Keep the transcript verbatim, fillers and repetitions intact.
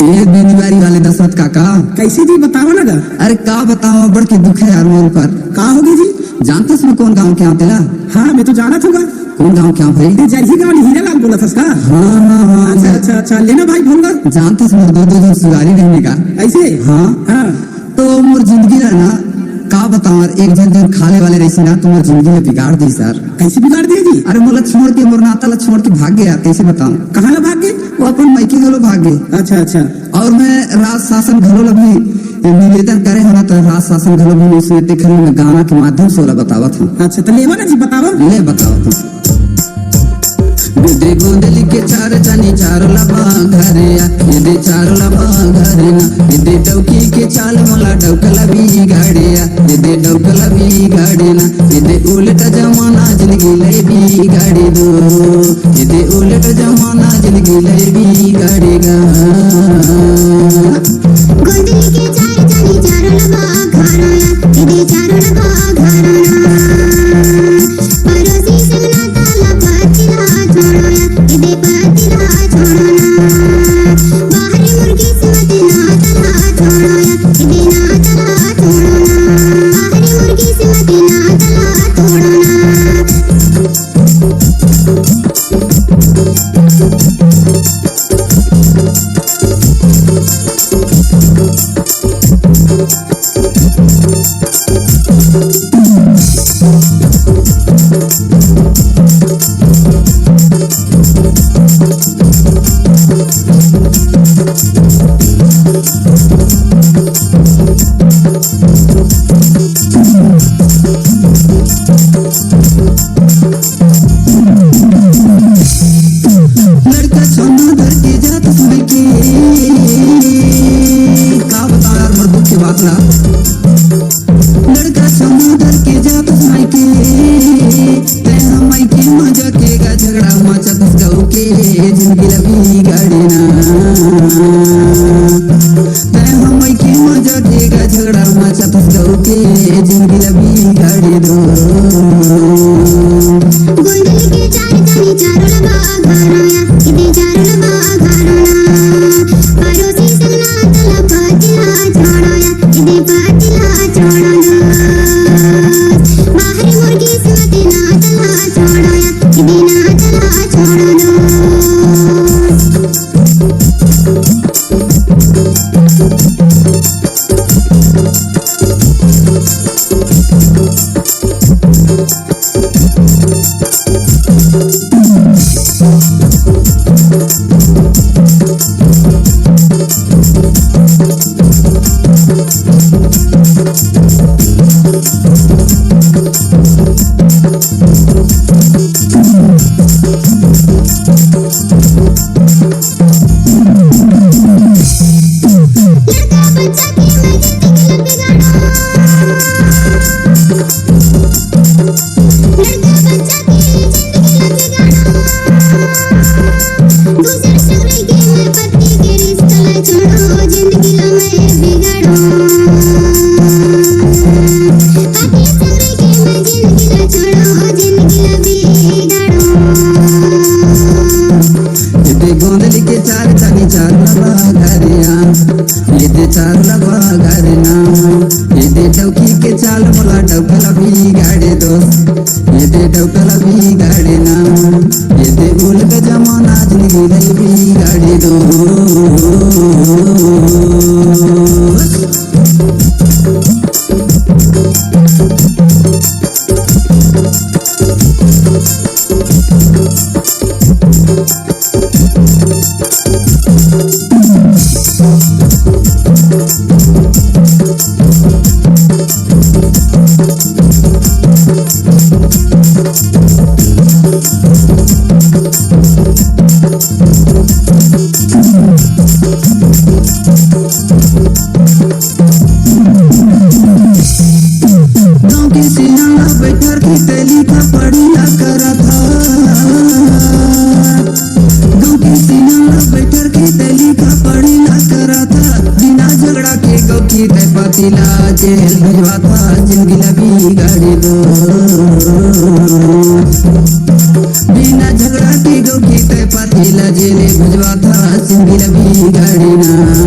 ए बीनवारी वाले दशरथ काका। कइसे जी, बतावा ना गा। अरे का बतावा, बड़ के दुख हे यार मोर ऊपर। का होगे जी? जानथस मैं कोन गाँव के आँव तेला? हाँ, मैं तो जानत हँव गा। कोन गाँव के आँव भाई? ए जरही गाँव हीरा लाल बोलत हस का? हाँ, हाँ, हाँ, अच्छा, मैं अच्छा, अच्छा, ले ना भाई, बोल ना। जानथस मोर दो, दो झन सुरारी रहिन गा। अइसे? हाँ। हाँ। तो मोर जिंदगी ला ना, का बतावँव यार, एक झन जेन खाले वाले रहिस ना, तो मोर जिंदगी ला बिगाड़ दिस यार। कइसे बिगाड़ दिस जी? अरे मोला छोड़ के, मोर नाता ला छोड़ के भाग गे यार, कइसे बतावँव? कहाँ ला भाग गे? वो अपन मइके घलो भाग गे। अच्छा, अच्छा। अउ मैं राज शासन घलो ला भी निवेदन करे हँव ना, तो राज शासन घलो भी नहीं सुने, तेखर ले मैं गाना के माध्यम से ओला बतावत हँव। अच्छा, तो लेवा ना जी, बतावा। ले बतावत हँव। दे दे गोंदली के चार जनी चार लबा घरे आ, दे दे चार लबा घरे ना, दे दे डौकी के चाल मोला डौकला बिगाड़े आ, दे दे डौकला बिगाड़े ना, दे दे उल्टा जमाना जिंदगी ले बिगाड़े दो, दे दे उल्टा जमाना जिंदगी ले बिगाड़ेगा। गोंदली के चार जनी चार लबा घरे आ, दे दे चार लबा घरे ना। परोसी संग नाता ला पतिला छोड़ो या, इदे पतिला छोड़ो ना। बाहरी मोर किस्मत नाता ला छोड़ो या, इदे नाता ला छोड़ो ना। बाहरी मोर किस्मत नाता ला छोड़ो ना। लड़का छौना धर के जात मायके, का बतावँव यार मोर दुख के बात ला। लड़का छौना धर के जात मायके, तैं हा मायके मा जाके गा झगड़ा मचाथस गऊ के जिंदगी ला बिगाड़े ना। तैं हा मायके मा जाके गा झगड़ा मचाथस गऊ के जिंदगी ला बिगाड़े दो। गोंदली के चार जनी चार लबा घरे आ, इदे चार लबा घरे ना। परोसी संग नाता ला पतिला छोड़ो या, इदे पतिला छोड़ो ना। बाहरी मोर किस्मत नाता ला छोड़ो या, इदे नाता ला छोड़ो ना। लड़का बच्चा के मैं जिंदगी ला बिगाड़ो। लड़का बच्चा के जिंदगी ला बिगाड़ो। दूसर सगरे के मैं पति के रिश्ता ला छोड़ो, जिंदगी ला मैं बिगाड़ो। पति सगरे के मैं जिंदगी ला छोड़ो, जिंदगी ला बिगाड़ो। एदे गोंदली के चार जनी चार लबा घरे आ, एदे चार लबा घरे ना, एदे डौकी के चाल मोला डौकला बिगाड़े दो, एदे डौकला बिगाड़े ना, एदे उल्टा जमाना जिंदगी ला बिगाड़े दो। गाँव के सियान ला बैठार के तैं लिखा पढ़ी ला करत हा। गाँव के सियान ला बैठार के तैं लिखा पढ़ी ला करत हा। बिना झगड़ा के गऊ के तैं पति ला जेल भेजवाथा, जिंदगी ला बिगाड़े दो। बिना झगड़ा के गऊ के तैं पति ला जेल भेजवाथा, जिंदगी ला बिगाड़े ना।